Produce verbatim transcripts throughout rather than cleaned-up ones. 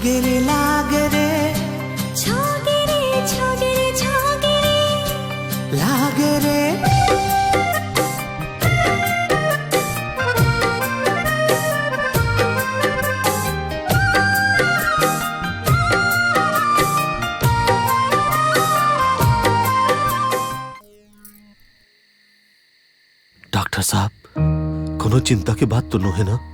गिरे लाग रे, छागे रे, छागे रे, छागे रे। लाग रे। डॉक्टर साहब, कोनो चिंता के बात तो नो हे ना?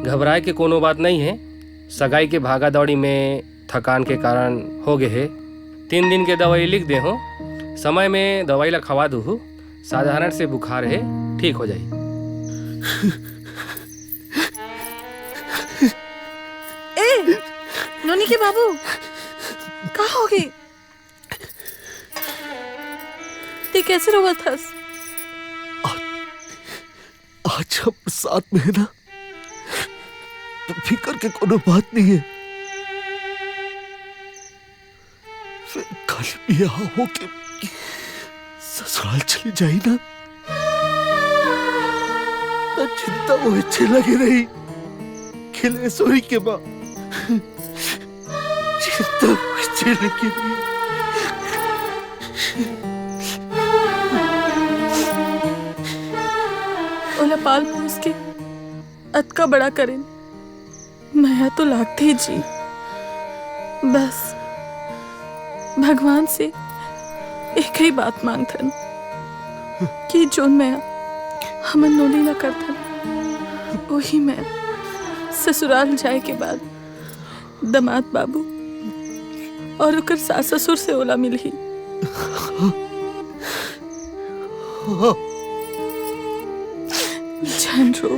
घबराए के कोनो बात नहीं है। सगाई के भागा दौड़ी में थकान के कारण हो गए हे। तीन दिन के दवाई लिख दे हो, समय में दवाई ला खवा दूहू। साधारण से बुखार है, ठीक हो जाई। ए, नोनी के बाबू, का हो गई? ते कैसे रोवत हस? आज, आज हम साथ में है ना, तो फिकर के कोनो बात नहीं है। फिर कल बियाह होके ससुराल चली जाई ना, तो चिंता वो अच्छे लगे रही। खिलेश्वरी के माँ, चिंता वो अच्छे लगे रही। ओला पाल पोस के अतका बड़ा करेन, मया तो लागथे जी। बस भगवान से एक ही बात मांगथन कि जोन मया हमन नोनी ला करथन, वही मया ससुराल जाए के बाद दमाद बाबू और ओकर सास ससुर से ओला मिलही। झन रो,